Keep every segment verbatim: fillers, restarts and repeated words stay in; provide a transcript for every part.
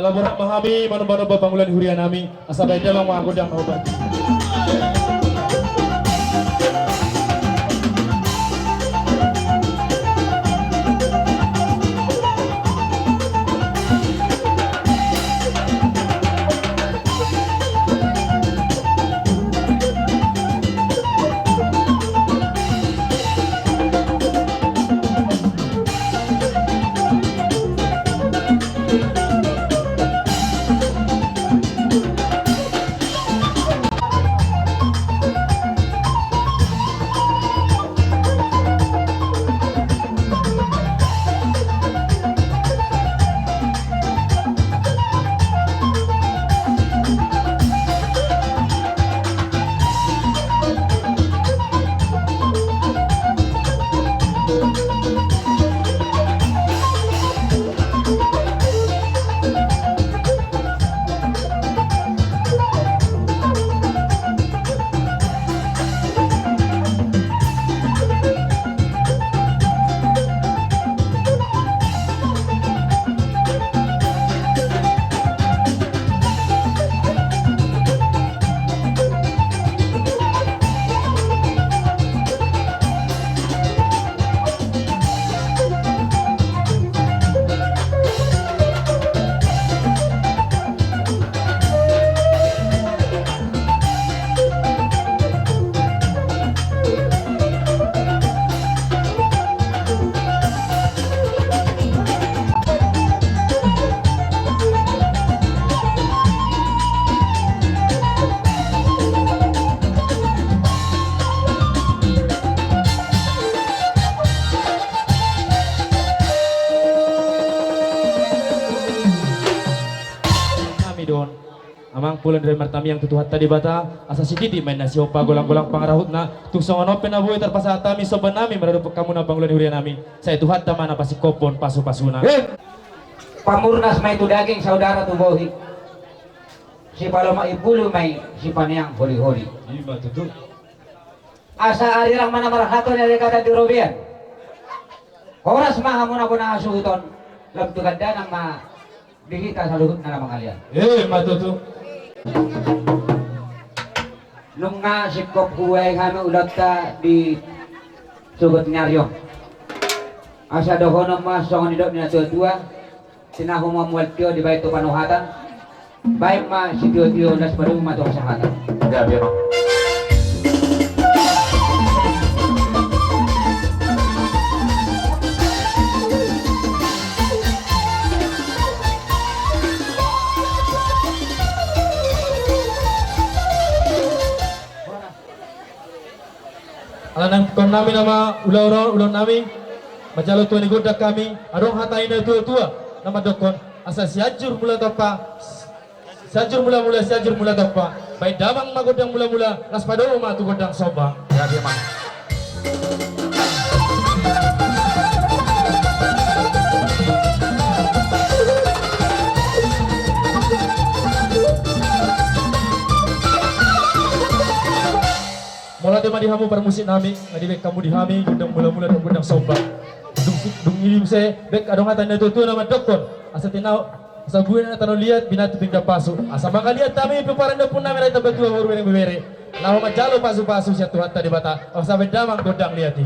Borhat ma hami manomba-nomba pangula ni huria nami, asa baen damang ma gondang na hombar. Hami don. Amang, pola ni roha martamiang tu Tuhanta Debata, asa sititi ma inna sihompa, golang-golang pangarahutna. Tung songon on pe na boi tarpasahat hami somba nami maradophon hamu na pangula ni huria nami, sai Tuhanta ma na pasingkophon pasu-pasuna. Eh! Pamurnas ma i tu daging, saudara tu bohi. Sipalomak imbulu ma i, sipaneang holi-holi. I ma tutu. Asa arirang ma na marhalto, ninna hata ni robean. Horas ma hamu na bona hasuhuton, lam tu gandanan ma di hita saluhutna na mangalean. Eh, ma tutu. Nunga singkop hubuhai hami ulaonta di sogot ni ari on. Asa dohonon ma songon nidok ni na tua-tua, tinahu ma mual tio dibaen tu panuhatan, baen ma sitio-tio, las padomu ma tu hasahatan. Gabe ma. Ala naeng pungkaon nami nama ulaon on, ulaon nami, manjalo tua ni gondang hami, adong hata ni na tua-tua na mandokkon, asa Sianjur Mula Tompa, Sianjur Mula-mula, Sianjur Mula Tompa, baen damang ma gondang mula-mula, las padomu ma tu gondang somba. Ya, dia mah. Mauliate ma di hamu parmusik nami, nga dibaen hamu di hami gondang mula-mula dohot gondang somba. Dung si, dung i muse, baen adong hata ni na tua-tua na mandokkon, asa tinahu, asa bue na tano liat, binatu pinggan pasu. Asa mangaliat hami pomparan ni ompunami Raja Tambatua boru Bereng Bebere, laho manjalo pasu-pasu sian Tuhanta Debata, asa baen damang gondang liat i.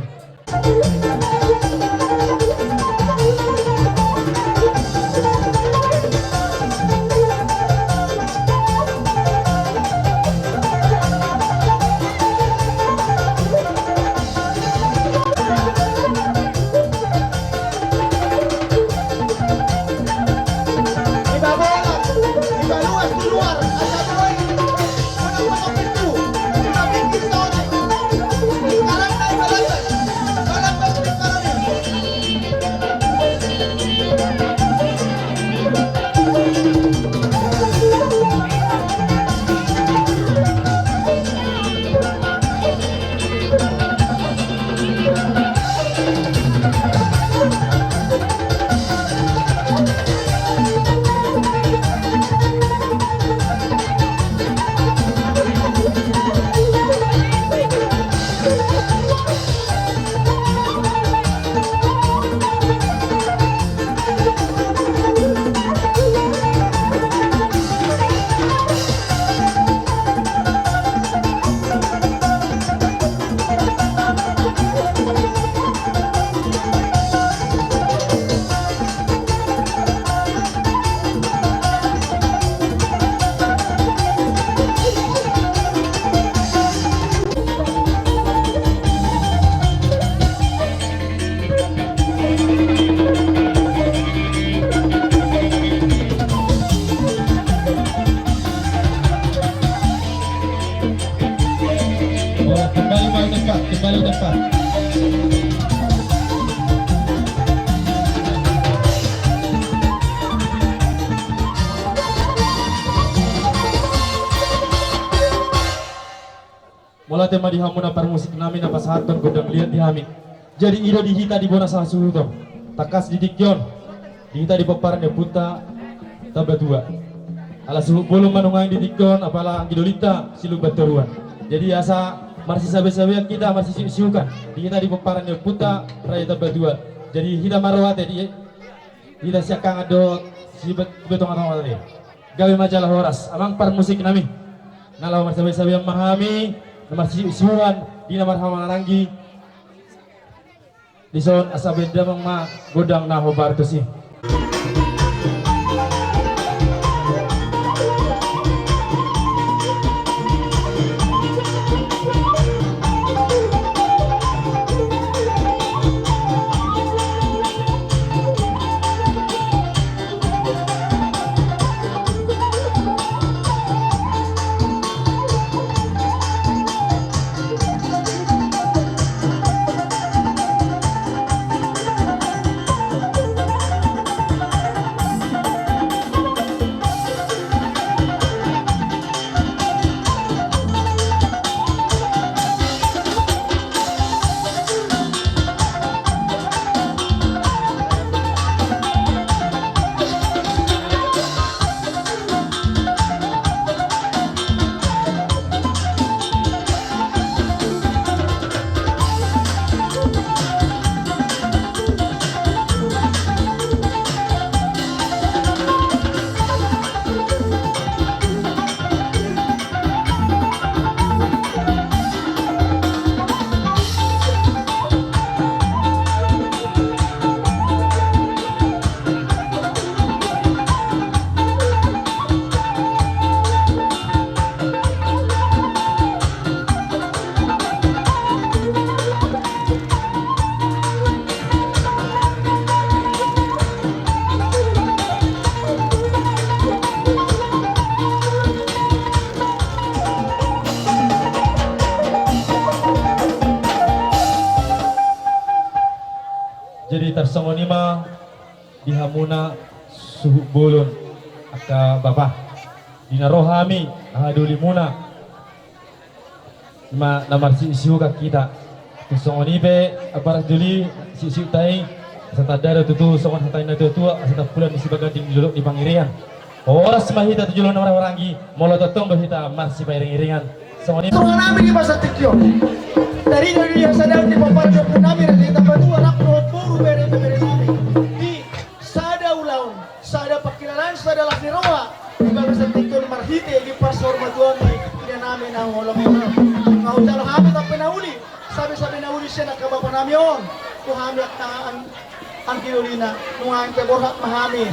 Mauliate ma di hamuna parmusik nami na pasahathon gondang liat di hami. Jadi i do di hita di bona sahasuhuton. Tangkas di tingki on, di hita di pomparan ni ompunta Tambatua. Ala suhut bolon ma nuaeng di tingki on, apala anggi dolinta si Lumban Toruan. Jadi asa marsisabe-sabean hita, marsisiuk-siukan di hita di pomparan ni ompunta Raja Tambatua. Jadi hita ma ro ate di hita siangkangan dohot si bet-, betongan-tongan tadi. Gabe ma jala horas amang parmusik nami. Na laho marsabe-sabean ma hami, na marsiusuran di na marhahamaranggi. Dison asa baen damang ma gondang na hombar tusi. Jadi tarsongon i ma di hamuna suhut bolon angka bapa, di na ro hami hahadolimuna. Ima na marsiuksiukan hita. Tung songon i pe, ampara jolo siuksiukta i, asa tanda do tutu songon hata ni natuatua, asa tampulan ni sibaganding di dolok ni pangiringan. Horas ma hita tu joloan na marhahamaranggi, molo tongtong do hita marsipairingiringan. Songon i. Tonga nami di masa tingki on. Dari dari dia sadar di pomparan ni ompu nami, Raja Tambatua, rap dohot boru, bere bere nami. Di sada ulaon, sada pangkilalaan, sada las ni roha. Di bagasan tingki on marhite di parsaurmatuaon ni ina nami na holong on. Nga hujalo hami tampe na uli, sabe-sabe na uli sian angka bapa nami on. Tu hami angka an-, anggi dolina, nuaeng pe borhat ma hami,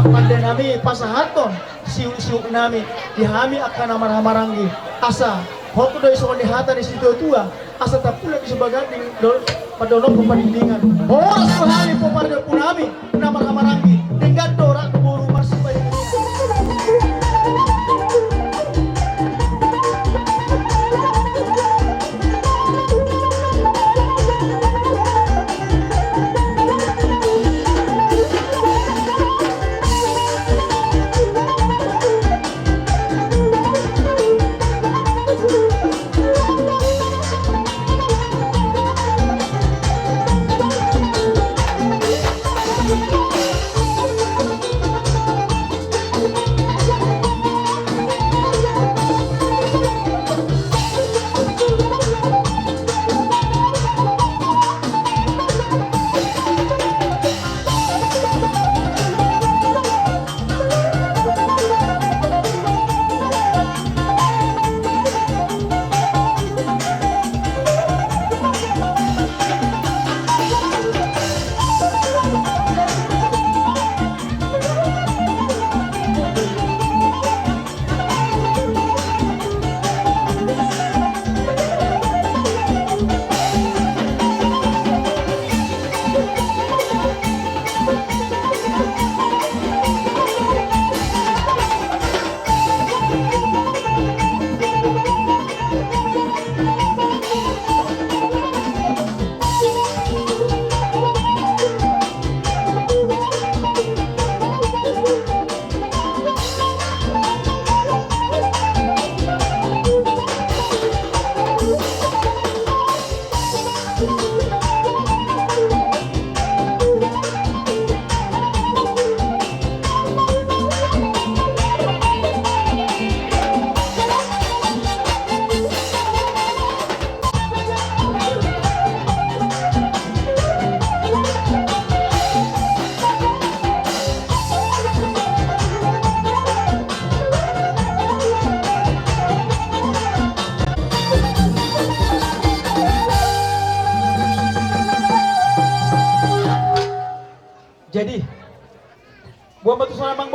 pande nami pasahathon siuksiuk nami di hami angka na marhahamaranggi. Asa holan do i songon ni hata ni situatua. Asa tampulan di sibaganding do, pandohon pardingdingan. Horas ma hami pomparan ni ompu nami na marhahamaranggi, denggan do rap tu boru marsipairingiringan.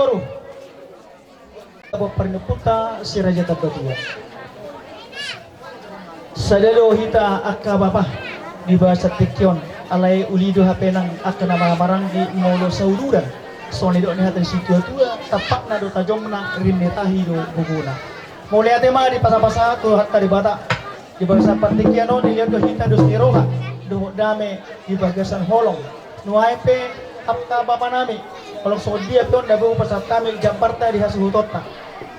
Boru. Boru parnampunta si Raja Tambatua. Sada do hita angka bapa di bagasan tingki on, alai uli do hape nang angka na marhahamaranggi molo sauduran. Songon nidok ni hata ni situatua, tampakna do tajomna, rim ni tahi do bubuna. Mauliate ma di pasapasa tu Tuhanta Debata. Di bagasan partingkian on dilehon do hita dos ni roha dohot dame di bagasan holong. Nuaeng pe angka bapa nami, holong songon dia pe on na boi hupasahat hami jambarta di hasuhutonta.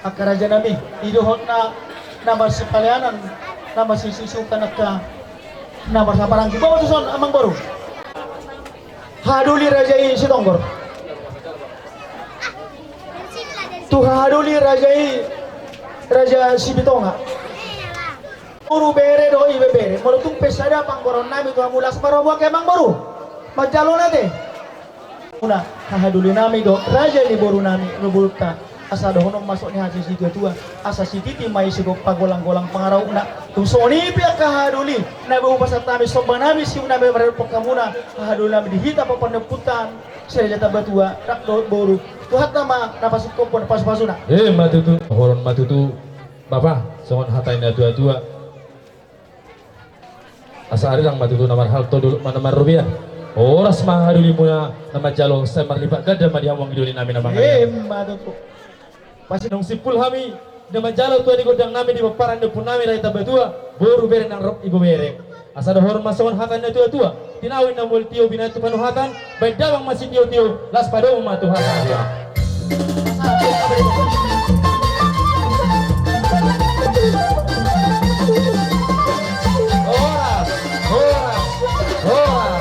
Angka raja nami, i do hot na, na marsipaleanan, na marsisusukan angka na marhahamaranggi. Boa ma tuson, amangboru. Hahadoli raja i Sitonggor. Tu hahadoli raja i Raja Sibitonga. Boru, bere do, ibebere. Molo tung pe sada panggoraon nami tu hamu, las ma roha muna, amangboru. Manjalo na te. Muna hahadoli nami do raja ni boru nami, boru ta. Asa dohonon ma songon ni hata ni situatua, asa sititi ma i sigompa, golanggolang pangarahutna. Tung songon i pe angka hahadoli na boi hupasahat hami, somba nami, siu nami maradophon hamuna, hahadoli nami di hita parnampunta si Raja Tambatua, rap dohot boru. Tuhanta ma na pasungkun pasupasuna. Emma tutu, holan ma tutu, bapa, songon hata ni natuatua. Asa arirang ma tutu na marhalto, dolok ma na marrobean. Horas ma hahadoli muna na manjalo, sai marlipat ganda ma di hamu anggi doli nami na mangalean. Emma tutu. Pasti naung simpul hami na manjalo tua ni gondang nami di pomparan ni ompu nami Raja Tambatua, boru, bere nang rap ibebere. Asa dohonon ma songon hata ni natuatua. Tinawi na mual tio, binahen tu panuhatan, bahen damang ma sitiotio, laos padomu ma tu hata. Horas, horas, horas.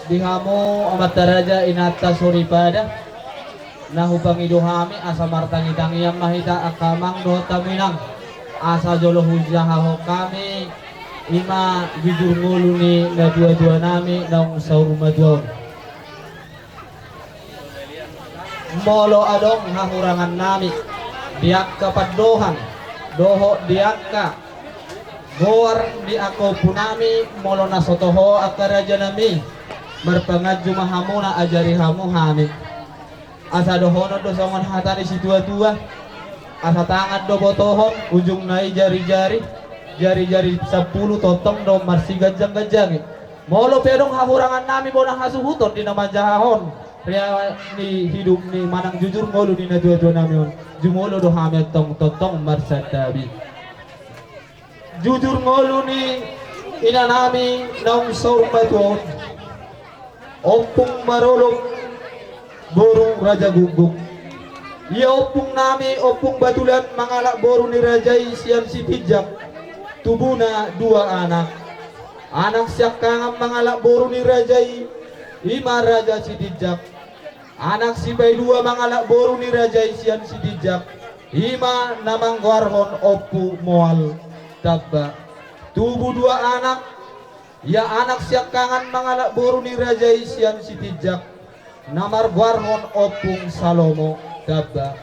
Di hamu amanta raja, inanta soripada, na hupangido hami, asa martangitangian ma hita angka amang dohot hamu inang. Asa jolo hujahahon hami, i ma jujur ngolu ni natuatua nami naung saur matua on. Molo adong hahurangan nami di angka pandohan dohot di angka goar ni angka ompu nami, molo na so toho angka raja nami, marpanganju ma hamuna, ajari hamu hami. Asa dohonon do songon hata ni situatua, asa tangan do botohon, ujungna i jarijari, jarijari sampulu tongtong do marsiganjangganjangi. Molo pe adong hahurangan nami bona hasuhuton di na manjahahon rea ni hidup ni manang jujur ngolu ni natuatua nami on, jumolo do hami antong tongtong marsantabi. Jujur ngolu ni ina nami naung saur matua on, Ompung Marolop boru Raja Guguk. Ia ompung nami, Ompung Batulan, mangalap boru ni raja i sian Sitinjak, tubuna dua anak. Anak siangkangan mangalap boru ni raja i, i ma Raja Sitinjak. Anak sipaidua mangalap boru ni raja i sian Sitinjak, i ma na manggoarhon Ompu Moal Tamba. Tubu dua anak. Ia anak siangkangan mangalap boru ni raja i sian Sitinjak, na margoarhon Ompung Salomo Tamba.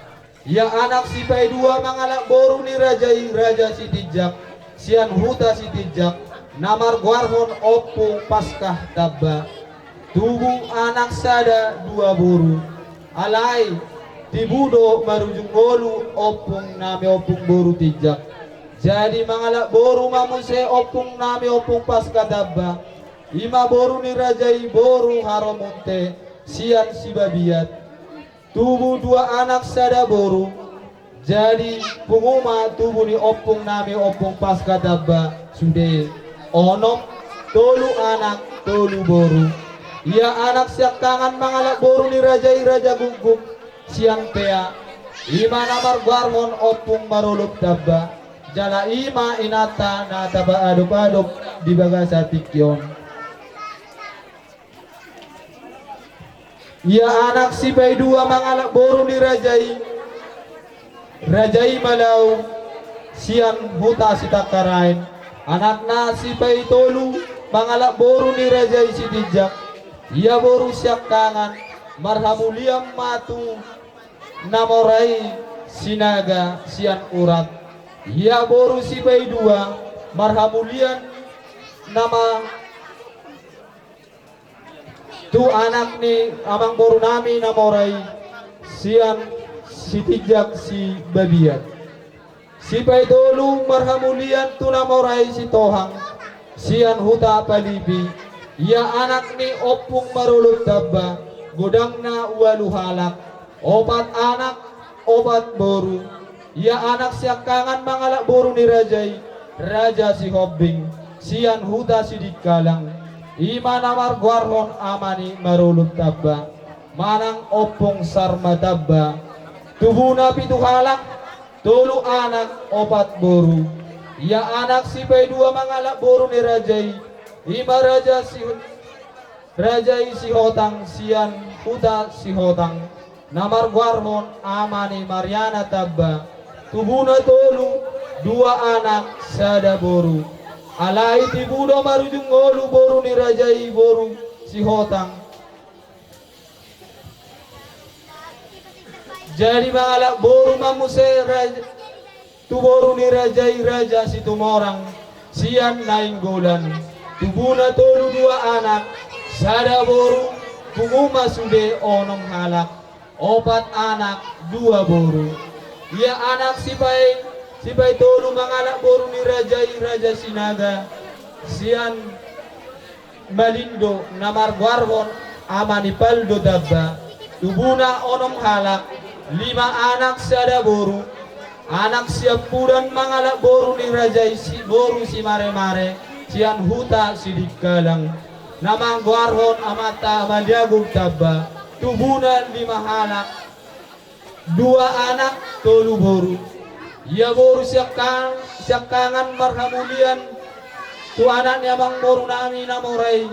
Ia anak sipaidua mangalap boru ni raja i, Raja Sitinjak, sian huta Sitinjak, na margoarhon Ompu Paskah Tamba. Tubu anak sada dua boru. Alai tibu do marujung ngolu ompung nami, ompung boru Tinjak. Jadi mangalap boru ma muse ompung nami, Ompung Paskah Tamba. I ma boru ni raja i, boru Haromunte sian Sibabiat. Tubu dua anak sada boru. Jadi pungu ma tubu ni ompung nami, Ompung Paskah Tamba, sude onom, tolu anak tolu boru. Ia anak siangkangan mangalap boru ni raja i, Raja Guguk, sian Pea, i ma na margoarhon Ompung Marolop Tamba. Jala i ma inanta na tapaadop-adop di bagasan tingki on. Ia anak sipaidua mangalap boru ni raja i, Raja i Malau, sian huta Sitangkaraen. Anakna sipaitolu mangalap boru ni raja i Sitinjak. Ia boru siangkangan marhamulian ma tu na mora i Sinaga sian Urat. Ia boru sipaidua marhamulian nama tu anak ni amangboru nami na mora i, sian Sitinjak Sibabiat. Sipaitolu marhamulian tu na mora i Sitohang, sian huta Palipi, ia anak ni Ompung Marolop Tamba, godangna ualu halak, opat anak, opat boru. Ia anak siangkangan mangalap boru ni raja i, Raja Sihombing, sian huta Sidikalang, i ma na margoarhon ama ni Marolop Tamba manang Ompung Sarma Tamba. Tubuna pitu halak, tolu anak, opat boru. Ia anak sipaidua mangalap boru ni raja i, i ma Raja Si-, Raja i Sihotang sian huta Sihotang, na margoarhon ama ni Mariana Tamba. Tubuna tolu, dua anak, sada boru. Alai tibu do marujung ngolu boru ni raja i, boru Sihotang. Jadi mangalap boru ma muse raja, tu boru ni raja i, Raja Situmorang sian Nainggolan. Tubuna tolu, dua anak, sada boru, pungu ma sude onom halak, opat anak, dua boru. Ia anak sipai, sipaitolu mangalap boru ni raja i, Raja Sinaga sian Malindo, na margoarhon ama ni Paldo Tamba. Tubuna onom halak, lima anak, sada boru. Anak siampudan mangalap boru ni raja i, si boru Simaremare sian huta Sidikalang, na margoarhon amanta Maliagung Tamba. Tubuna lima halak, dua anak, tolu boru. Ia boru siangka-, siangkangan marhamulian tu anak ni amangboru nami na mora i,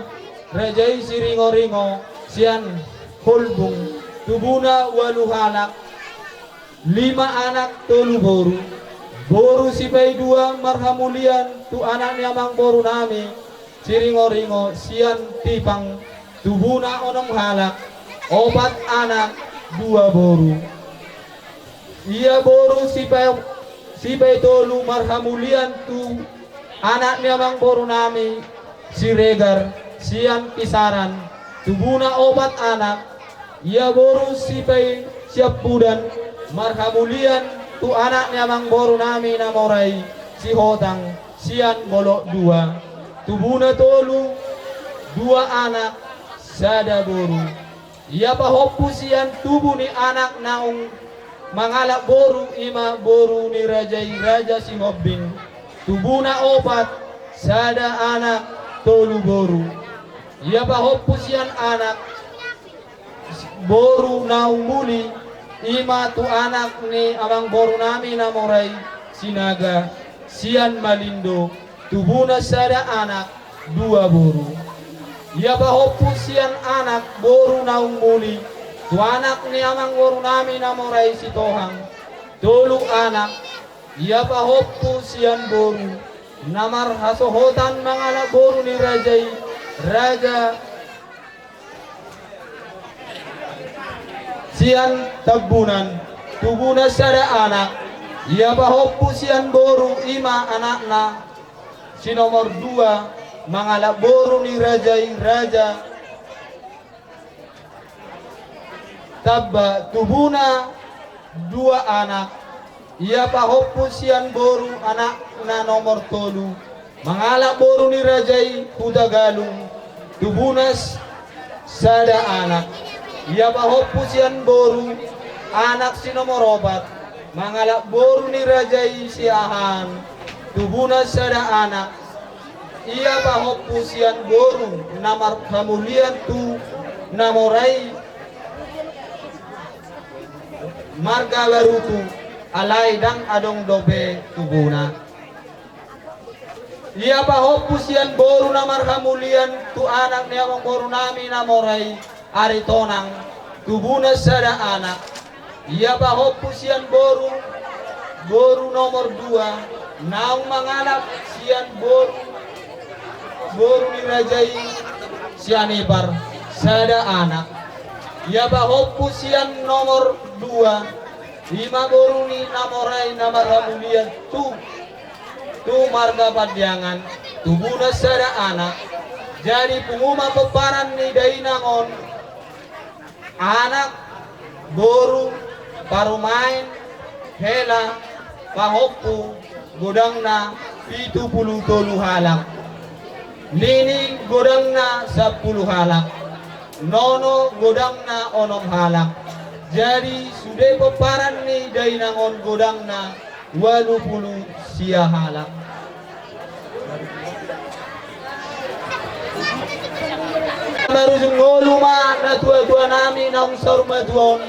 raja i Siringoringo sian Holbung. Tubuna ualu halak, lima anak, tolu boru. Boru sipaidua marhamulian tu anak ni amangboru nami Siringoringo sian Tipang. Tubuna onom halak, opat anak, dua boru. Ia boru sipai-, sipaitolu marhamulian tu anak ni amangboru nami Siregar sian Kisaran. Tubuna opat anak. Ia boru sipai-, siampudan marhamulian tu anak ni amangboru nami na mora i, Sihotang sian Bolok Dua. Tubuna tolu, dua anak, sada boru. Ia pahompu sian tubu ni anak naung mangalap boru, i ma boru ni raja i, Raja Sihombing. Tubuna opat, sada anak, tolu boru. Ia pahompu sian anak boru naung muli, i ma tu anak ni amangboru nami na mora i, Sinaga sian Malindo. Tubuna sada anak, dua boru. Ia pahompu sian anak boru naung muli tu anak ni amangboru nami na mora i, Sitohang, tolu anak. Ia pahompu sian boru na marhasohotan mangalap boru ni raja i, Raja sian Tambunan. Tubuna sada anak. Ia pahompu sian boru, i ma anakna si nomor dua mangalap boru ni raja i, Raja Tamba. Tubuna dua anak. Ia pahompu sian boru, anakna nomor tolu mangalap boru ni raja i, Hutagalung. Tubuna s-, sada anak. Ia pahompu sian boru, anak si nomor opat mangalap boru ni raja i, Siahaan. Tubuna sada anak. Ia pahompu sian boru na marhamulian tu na mora i, marga Barutu, alai ndang adong dope tubuna. Ia pahompu sian boru na marhamulian tu anak ni amangboru nami na mora i, Aritonang. Tubuna sada anak. Ia pahompu sian boru, boru nomor dua, naung mangalap sian boru, boru ni raja i, Sianipar, sada anak. Ia pahompu sian nomor dua, i ma boru ni na mora i na marhamulian tu, tu marga Pandiangan. Tubuna sada anak. Jadi pungu ma pomparan ni dainang on, anak, boru, parumaen, hela, pahompu, godangna pitu pulu tolu halak. Nini godangna sampulu halak. Nono godangna onom halak. Jadi sude pomparan ni dainang on godangna ualu pulu sia halak. Marujung ngolu ma natuatua nami naung saur matua on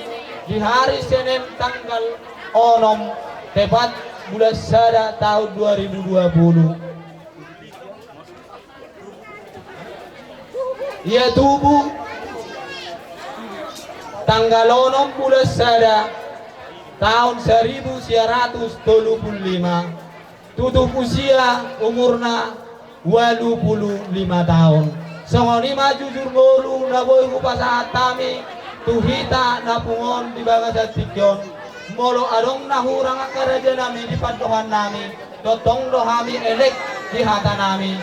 di hari Senin tanggal onom tepat bulan sada tahun dua ribu dua puluh. Ia tubu tanggal onom bulan sada tahun saribu sia ratus tolu pulu lima, tutup usia umurna ualu pulu lima taon. Songon i ma jujur ngolu na boi hupasahat hami tu hita na pungu on di bagasan tingki on. Molo adong na hurang angka raja nami di pandohan nami, tongtong do hami elek di hata nami,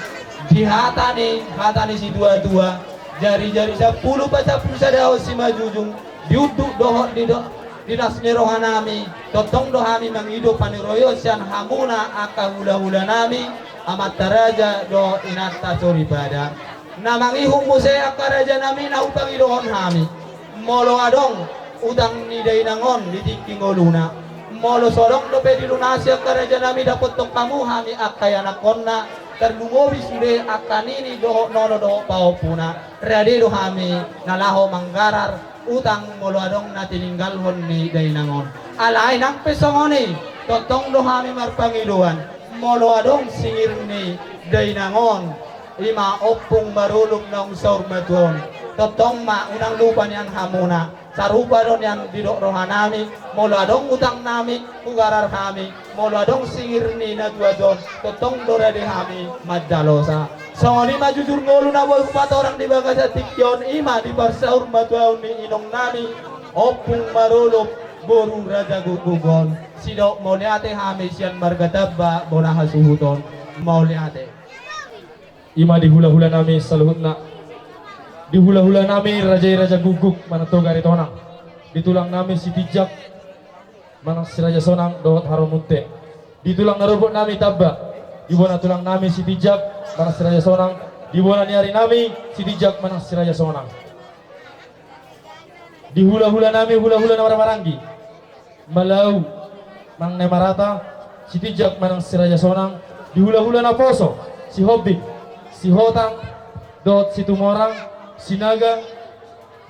di hata ni, hata ni situatua. Jarijari sampulu pasampulu sada on simanjujung, di unduk dohot di do, di las ni roha nami, tongtong do hami mangido paniroion sian hamuna angka hulahula nami, amanta raja dohot inanta soripada. Na mangihut muse angka raja nami na hupangidohon hami. Molo adong utang ni dainang on di tingki ngoluna, molo so adong dope dilunasi angka raja nami, dapothon hamu hami angka ianakhonna, tarlumobi sude angka nini dohot nono dohot pahompuna. Rade do hami na laho manggarar utang molo adong na tininggalhon ni dainang on. Alai nang pe songon i, tongtong do hami marpangidoan, molo adong singir ni dainang on, i ma Ompung Marolop naung saur matua on, tongtong ma unang lupa nian hamuna. Sarupa do nian didok roha nami, molo adong utang nami, hugarar hami, molo adong singir ni natuatua on, tongtong do rade hami manjalosa. Songon i ma jujur ngolu na boi hupatorang di bagasan tingki on, i ma di parsaur matuaon ni inong nami, Ompung Marolop, boru Raja Gukguk on. Sidok mauliate hami sian marga Tamba bona hasuhuton. Mauliate. I ma di hulahula nami saluhutna. Di hulahula nami raja i Raja Gukguk manang Toga Aritonang. Di tulang nami Sitinjak manang Si Raja Sonang dohot Haromunte. Di tulang na robot nami Tamba, di bona tulang nami Sitinjak manang Si Raja Sonang, di bona ni ari nami Sitinjak manang Si Raja Sonang. Di hulahula nami hulahula na marhahamaranggi, Malau manang Naimarata, Sitinjak manang Si Raja Sonang, di hulahula naposo, Sihombing, Sihotang dohot Situmorang, Sinaga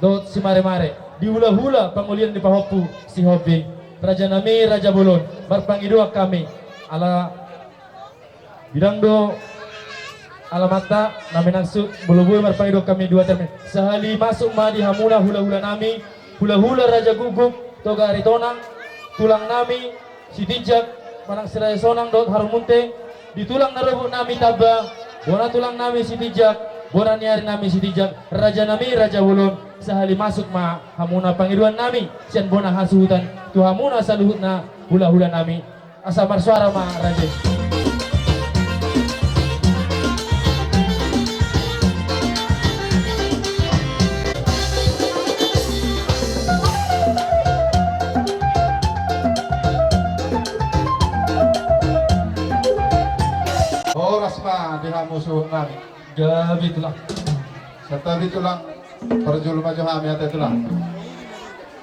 dohot Simaremare, di hulahula pangolian ni pahompu Sihombing, raja nami Raja Bolon, marpangidoan hami, ala bidang do alamanta na manaksud, molo boi marpangidoan hami dua terme. Sahali masuk ma di hamuna hulahula nami, hulahula Raja Gukguk, Toga Aritonang, tulang nami Sitinjak manang Si Raja Sonang dohot Haromunte, di tulang na robot nami Tamba, bona tulang nami Sitinjak, bona ni ari nami Sitinjak, raja nami Raja Bolon, sahali masuk ma hamuna pangidoan nami sian bona hasuhuton tu hamuna saluhutna hulahula nami. Asa marsuara ma raja i. Horas ma di hamu suhut nami. Gabe tulang. Santabi tulang. Parjolo ma jo hami ate tulang.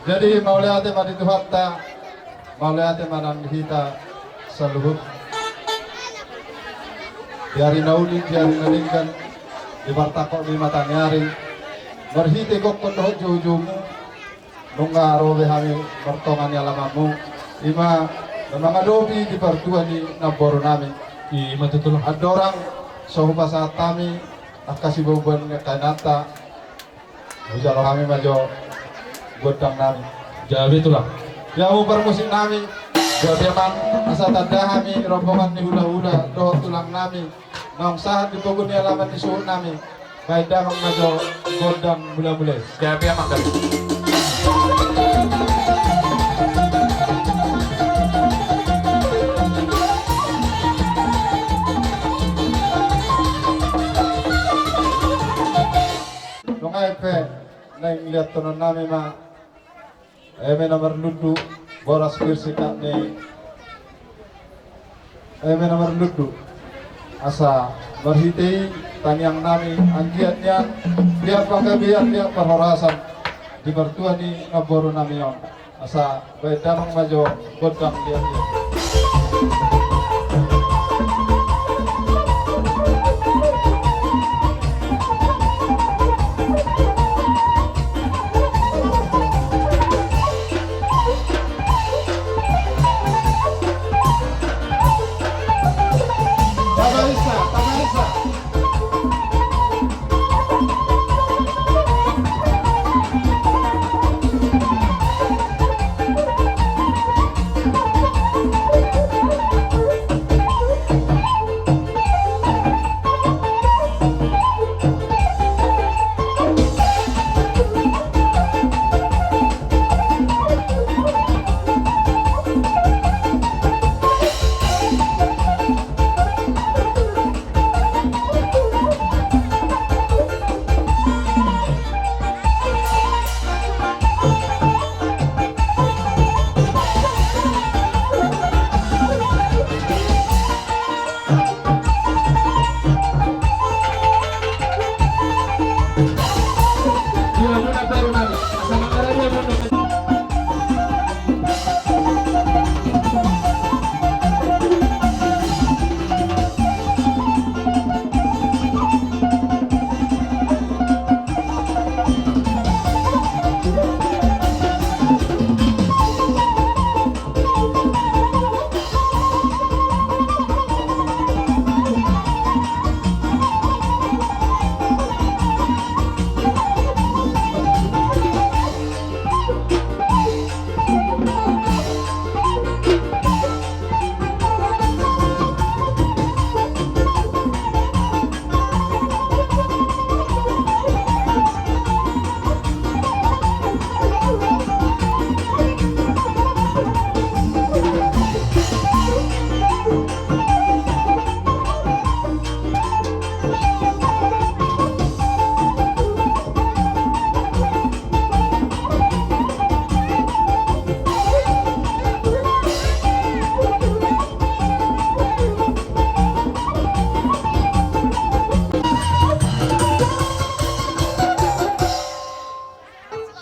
Jadi mauliate ma di Tuhanta, mauliate ma nang di hita saluhut. Di ari na uli, di ari na denggan, di partangkok ni mata ni ari, marhite gokhon dohot joujomu, nunga ro be hami martonga ni alamanmu, i ma na mangadopi di partua ni namboru nami. I ma tutu. Andorang so hupasahat hami angka siboan ni angka inanta, hujalo hami ma jo gondang nami. Gabe tulang. Di hamu parmusik nami, gabe amang, asa tanda hami rombongan ni hulahula dohot tulang nami naung sahat di pogu ni alaman ni suhut nami. Baen damang ma jo gondang mulamula i. Gabe amang, gabe. Iantonon nami ma eme na marlundu, boras pir sikap ni eme na marlundu. Asa marhite i tangiang nami anggiat nian, liat panggabean, liat parhorasan di partua ni namboru nami on. Asa baen damang ma jo gondang liat i. Tabarisa, tabarisa.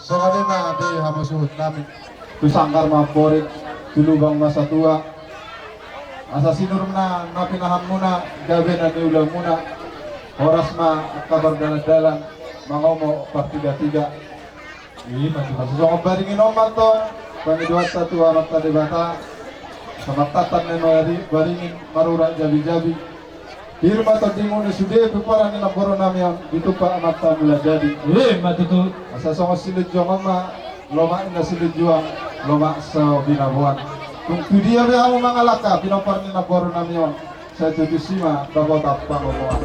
Songon i ma di hamusuhon nami, tu sanggar ma amporik, tu lubang ma satua. Asa sinur ma na pinahanmuna, gabe na niulamuna, horas ma angka pardalandalan, mangomo partigatiga. Ima tutu. Asa songon baringin on ma antong pangidoanta tu Amanta Debata, asa martantan na ni baringin, marurat jabijabi. Pir ma tondimuna sude pomparan ni namboru nami on, ditumpak Amanta Mula Jadi. Ima tutu. Asa songon silinjuang on ma lomak na silinjuang, lomak so binaboan. Tung tu dia be hamu mangalangka pinompar ni namboru nami on, sai tutu si ma dapotan pangomoan.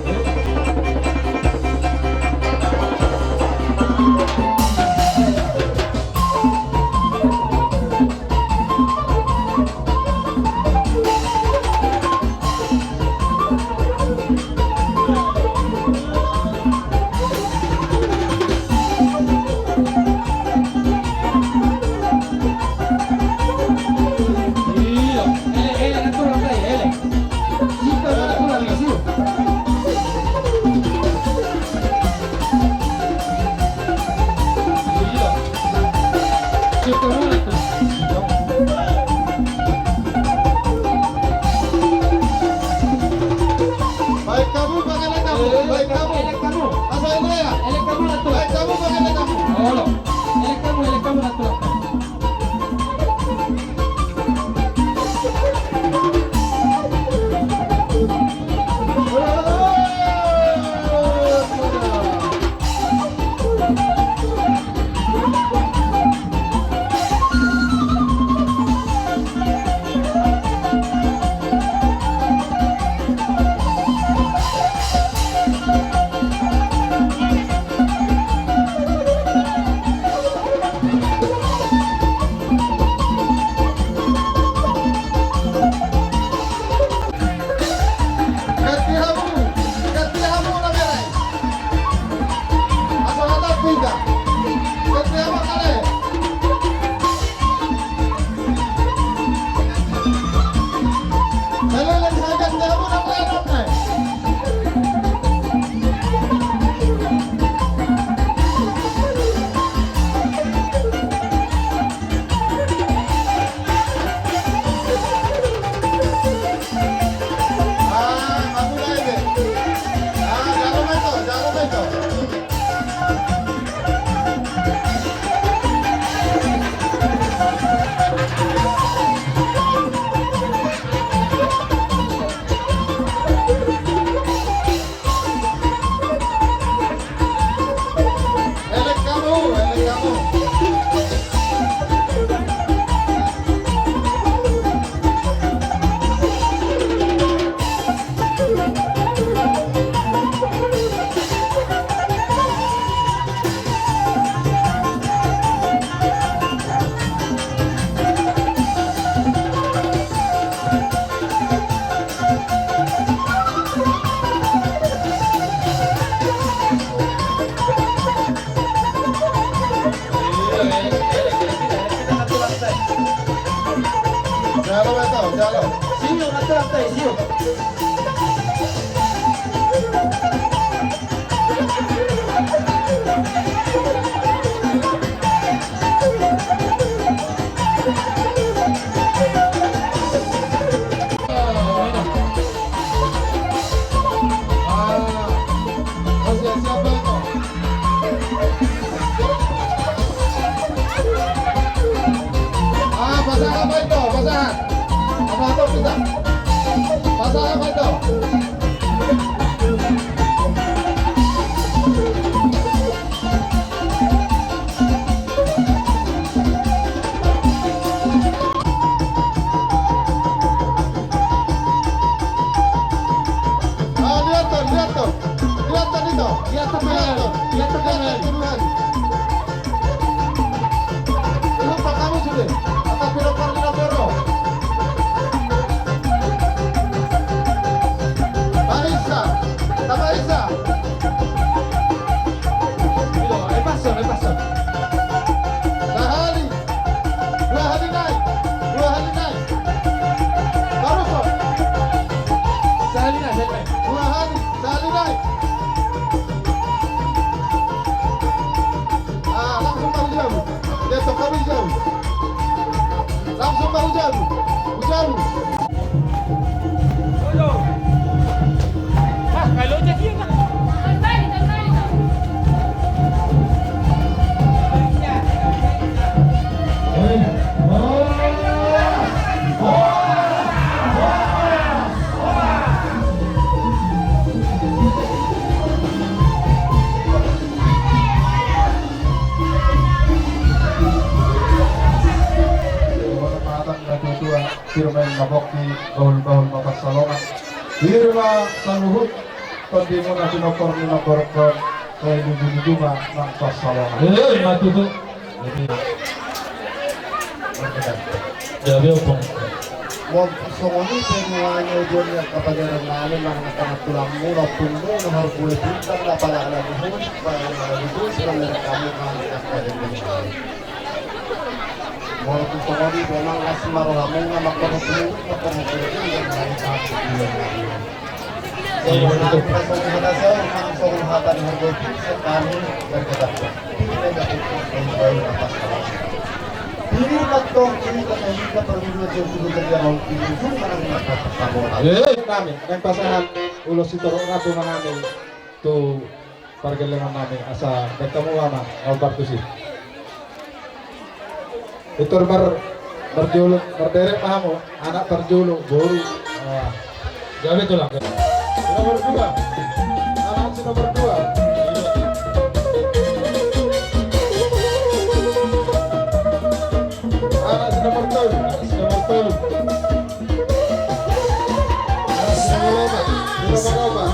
Jalo, jalo, jalo. Sio, mata, mata, sio. Ah, pasahat, Pak Ito, pasahat. Apa, apa, kita? Pasahat, Pak Ito. Ah, lihat tuh, lihat tuh. Lihat tuh, Ito. Lihat tuh, Bang. Lihat tuh, Bang. Lihat tuh, Bang. Lupa kamu sudah. Atas belok kanan, belok kanan. Pak Isa. Pak Isa. Ayo, eh, pasang, eh, pasang. Sahali. Dua hali naik. Dua hali naik. Baru kok. Sahali naik, sahali naik. Dua hali. Sahali naik. Ah, langsung bahu jabu. Dia tok kami jabu. Langsung bahu jabu. Jabu. Pir ma na pongki, bahul-bahul ma pansalongan. Pir ma saluhut tondimuna, pinompar ni na borokon, sai luju-luju ma nang pansalongan. Eh, ma tutu. Jadi, jadi, Ompung. Songon i pe nuaeng, uju ni angka pajaran nami, manang angka tulangmu, ompungmu, na marhite bintang, na pala na buhus, pala na buhus, na merek kamu, kamu, kamu. Molo tung songon i pe, nang las ma rohamuna, mangkorhon tumunduk, mangkorhon tumunduk, dan lain hal. Songon hata saur, nang songon hata ni harga itu, sekali berkata-kata. Ini mantong, ini kata kita perlu dua jam dulu kerja mau tidur, cuma nang kata kamu. Eh, nami, nang pasahat ulos sitorop ratu nami tu pargellengon nami, asa bertemu lama, ngombar tusi. Pintor mar-, marjolo, marderek ma hamu, anak parjolo, boru. Ah. Jadi itulah. Si nomor dua. Anak si nomor dua. Anak si nomor tolu. Anak si nomor tolu. Anak si nomor opat. Si nomor opat.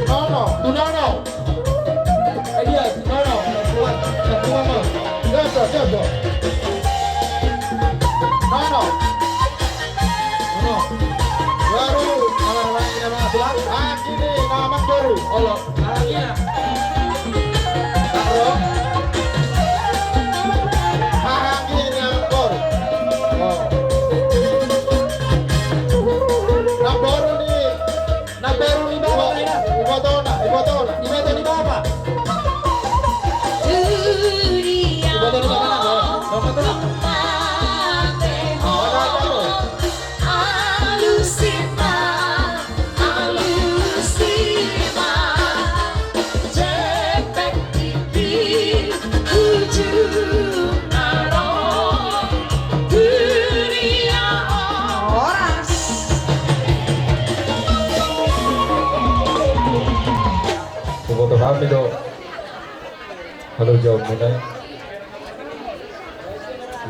Nono, tu Nono. Eh, dia, Nono. Nono. Nono. Nono. Baru, mana, mana, mana, mana, sudah. Ah, sini, nama baru. Olo. Ah, iya. Baru. Ah, sini, nama baru. Oh. Nama baru nih. Hami do halojaonmuna i.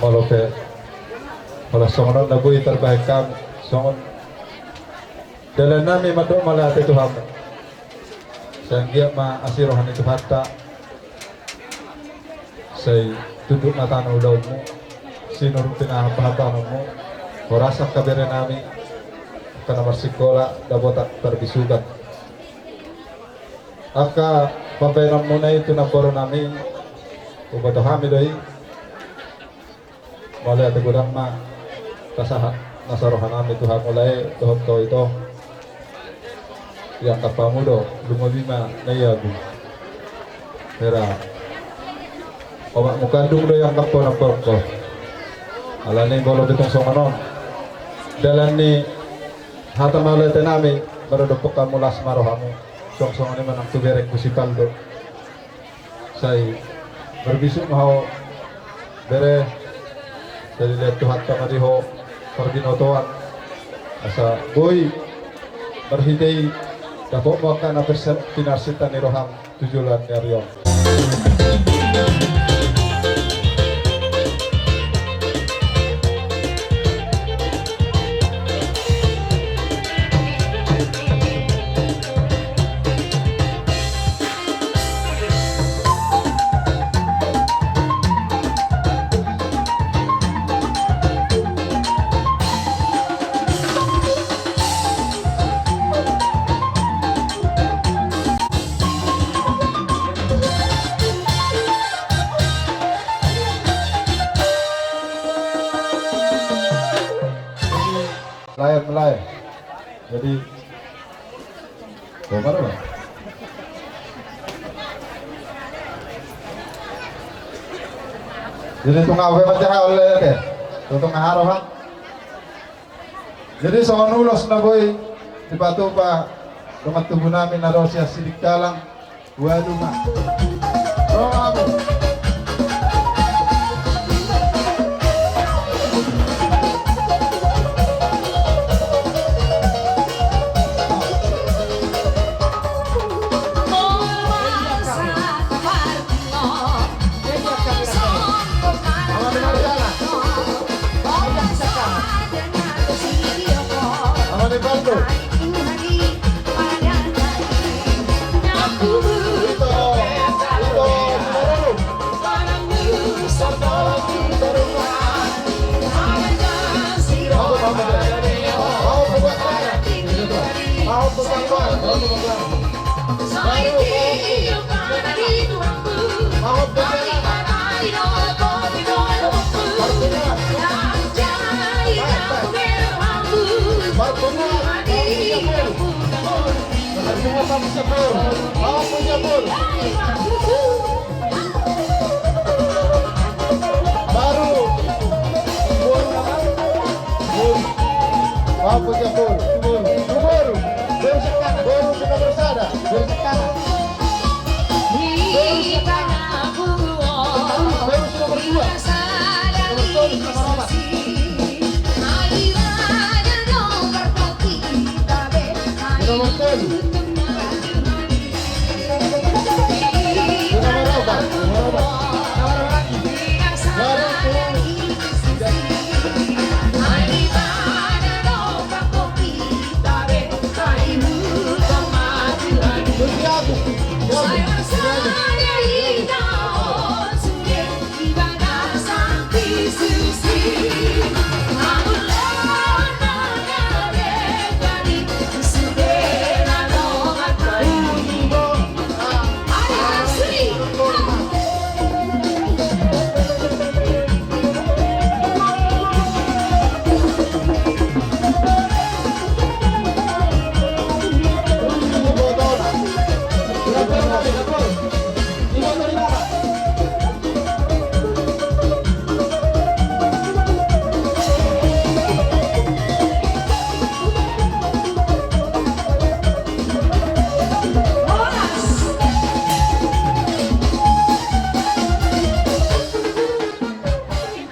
Molo pe holan songon on na boi tarbahen hami songon dalan nami mandok mauliate tu hamu. Sai anggiat ma asi roha ni Tuhanta. Sai tunduk matana ulaonmu, sinur pinahan pahantaranmu, horas angka bere nami, angka na marsikola, dapotan parbisugan. Angka pambahenanmuna i tu namboru nami, huboto hami do i. Mauliate godang ma tasahat nasa roha nami tu hamu lae dohot ho ito. Iangkap hamu do, lumobi ma na i abu. Hera. Omakmu kandung do iangkap ho namboru ho. Alani molo pe tung songon on dalan ni hata mauliate nami, maradophon hamu las ma rohamu. Songon songon i ma nang tu berengku si Paldo. Sai marbisuk ma ho bere, sai dilehon Tuhanta ma di ho parbinotoan asa boi marhite i dapotmu angka na perse-, pinarsinta ni roham tu joloan ni ari on. Lae, lae. Jadi, oh, mana, Bang? Jadi, tung aha pe manjaha oleh, oke. Tung aha roha. Jadi, songon ulos na boi dipatupa dongan tubu nami na ro sian Sidikalang. Waduh, Mak. Ro ma hamu. Baru. Boru. Apa dia boru? Boru. Boru. Boru sekanak. Boru sudah bersada. Boru sekanak. Boru sekanak. Boru, boru sudah berdua. Nomor tolu sama Roman. Nomor tolu.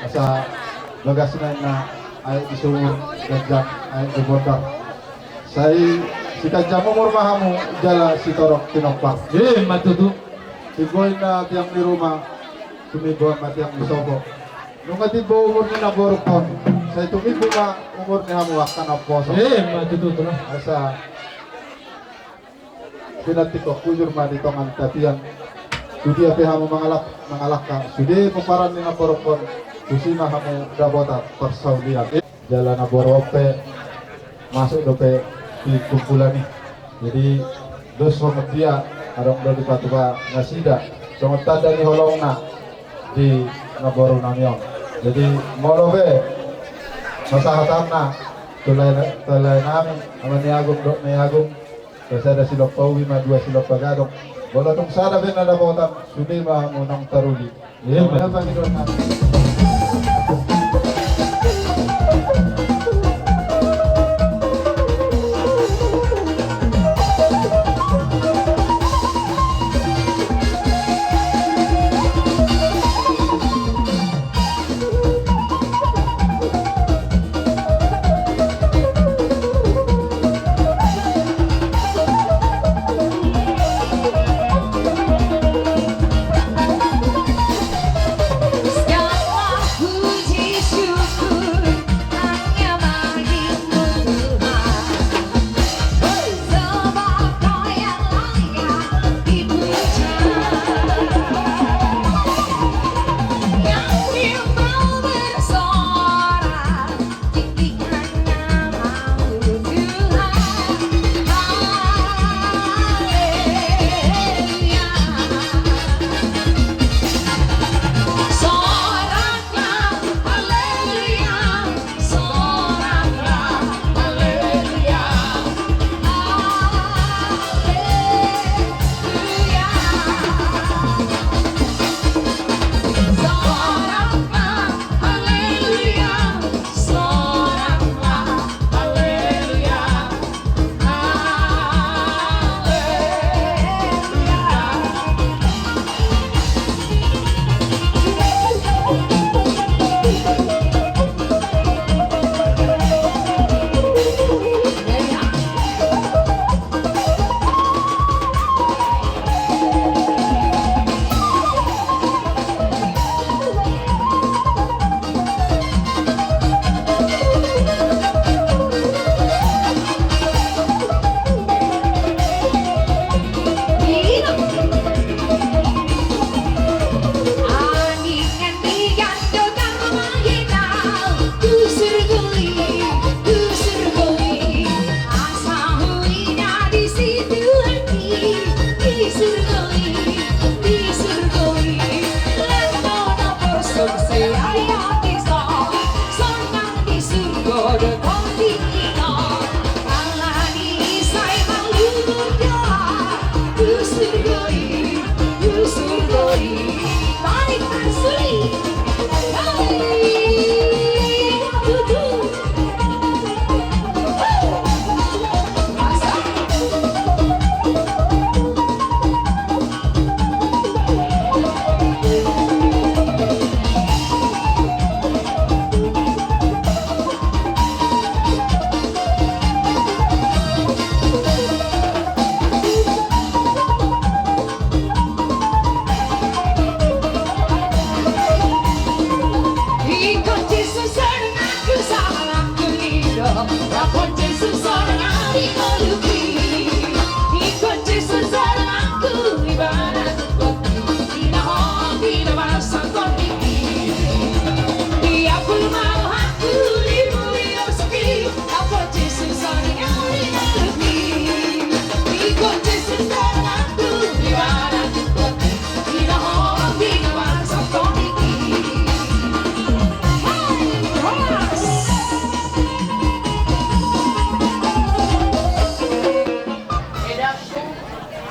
Asa bagas na, na aek di sumur, ganjang aek di bondar. Sai Siganjang umur ma hamu jala sitorop tinompar. Ima tutu. Timbo inna tiang ni ruma, tumimbo ma tiang ni sopo. Nunga timbo umur ni naborungkon, sai tumimbo ma umur ni hamu angka naposo. Ima tutu, tulang. Asa pinantikhon hujur ma di tongan tapian. Tudia pe hamu mangalap-, mangalangka, sude pomparan ni naborungkon, tusi ma hamu dapotan parsaulian. Jala naboru on pe masuk dope di kumpulan i. Jadi dos songon dia adong do dipatupa nasida songon tanda ni holongna di naboru nami on. Jadi molo pe pasahatanna tu lae, tu lae nami, Ama ni Agung dohot Nai Agung, pe sada silompa ubi ma dua silompa gadong. Molo tung sada pe na dapotan, sude ma hamu naung taruli. Ima.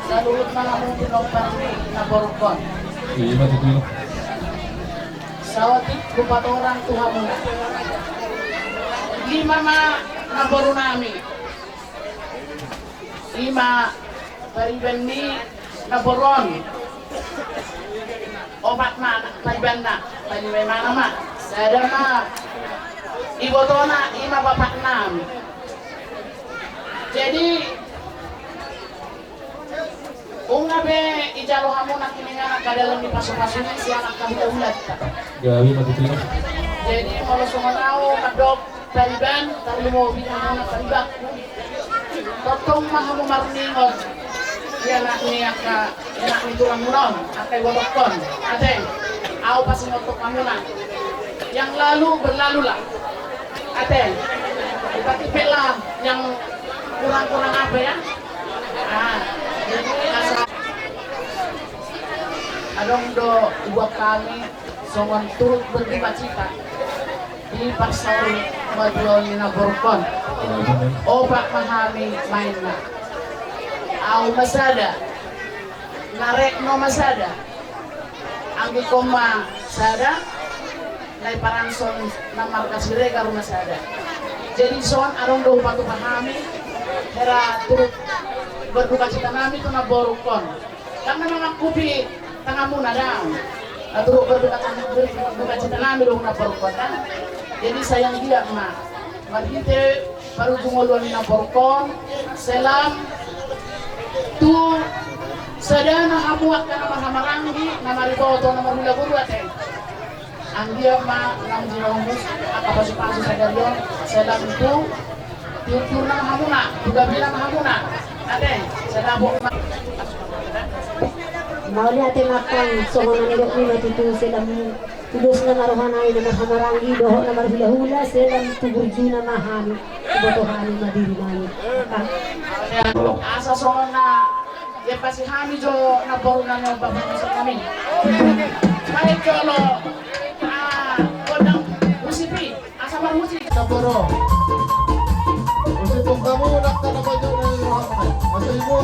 Saluhutna hamu tinompar ni naborungkon. Ima tutu. Saotik hupatorang tu hamu. Lima ma naboru nami. Ima pariban ni naboru on. Opat ma paribanna, pariban ma nama. Sada ma ibotona, ima bapak nami. Jadi Gabe ijalo hamu nangkiningan angka dalan ni pasu-pasu ni sian angka hulahulanta. Gabe ma tutu. Jadi molo songon au mandok tariban, tarlumobi hamu na taribanku. Tongtong ma hamu marningot di anak ni angka, anak ni tulang muna on, angka ibotohon. Ate, au pasingothon hamuna. Yang lalu berlalulah. Ate, ipatipiklah yang kurang-kurang apa ya. Ah, jadi asa adong do buat kami songon turut berdukacita di parsaoran matua ni namborungkon. Opat ma hami maenna. Au ma sada, na retno ma sada, anggikon ma sada, na i paranson na marga Siregar ma sada. Jadi son adong do hupatupa hami hera turut berdukacita nami tu namborungkon. Kan memang aku pi tangamuna dang. Atur berduka, berduka cita nami dong na parukota. Jadi sayang dia ma. Marhite parujung oloan na parukon. Selam tu sada na hamu angka na marhamaranggi, na mariboto, na marhulahula ate. Anggiat ma nang jinomus angka pasu-pasu sadari on, selam tu tiur-tiur nama hamuna, tu gabe nama hamuna. Ate, sada bok ma. Mauliate ma, songon na nidok ni ma tutu, selam tu dos nama rohana i na marhamaranggi dohot na marhulahula, selam tu burju nama hami, tu boto hami ma diri nami. Asa songon na Ia pasti hami jo na boru nami, bapa musik nami. Baik jolo. Ah, gondang musik pi. Asa marmusik. Kaboro. Musik pengkamu nak kata baju nami rohana. Masa ibu.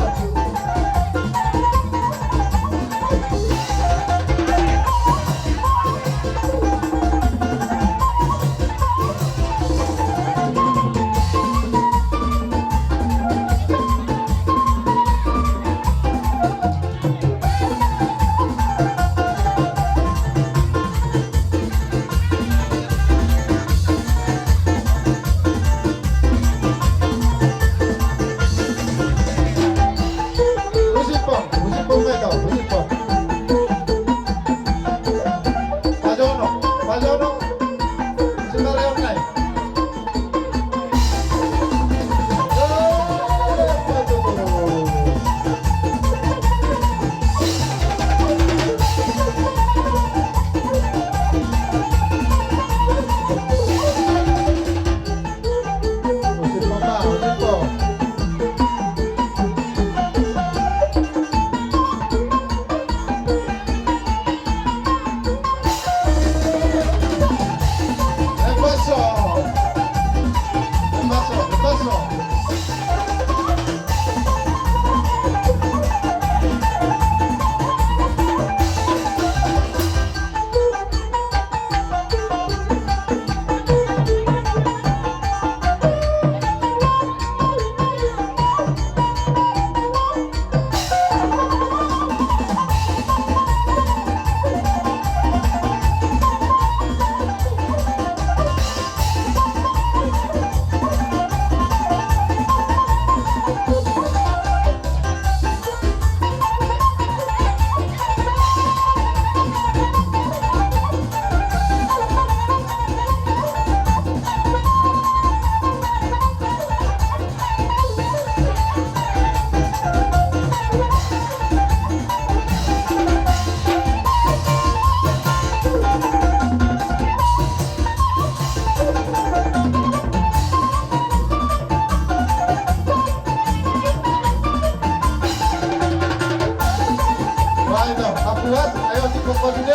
Baik, dah. Apulas, ayo, si Koko Dide.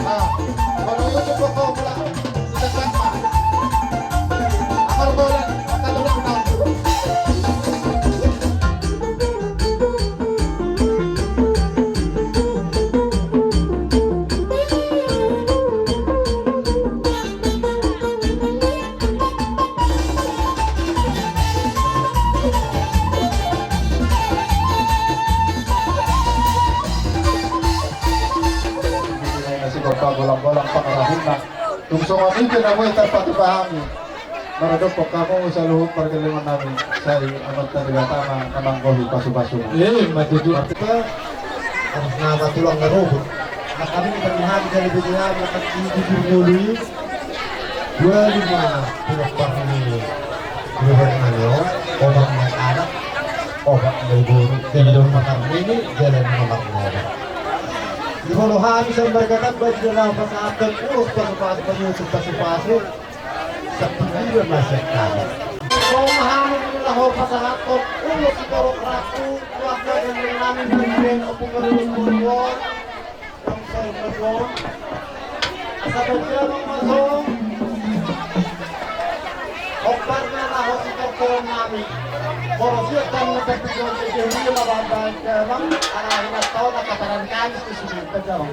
Nah, kalau itu si Koko pulang, kita siapa? Akar bola, akar bola, akar. Nasi gorpa golang-golang pangarahutna. Tung songon i pe na boi tarpatupa hami. Maradophon hamu saluhut pargellengon nami, sai Amanta Debata ma na manggohi pasu-pasuna. Eh, ma tutu. Marhite Atas nama tulang na robot. Maka kami terlihat dari B T A maka di bibir dulu. Dua lima pinompar ni. Dua lima. Obat na anak. Obat na boru. Jalan nomor ini, jalan nomor nomor. Di bolo hami sambar kata baju dalam pasahat terus pasu-pasu, pasu-pasu. Sapuluh masih kalah. Kau mahal laho pasahaton ulos borok raku, keluarga dan nami berikan opung ngerung ngerung. Bangsa ngerung. Asa baca mangmasong. Obat na laho si dokter nami. Borosiat dan ngetek di dalam, ala hina tau na kataran kami susu di dalam.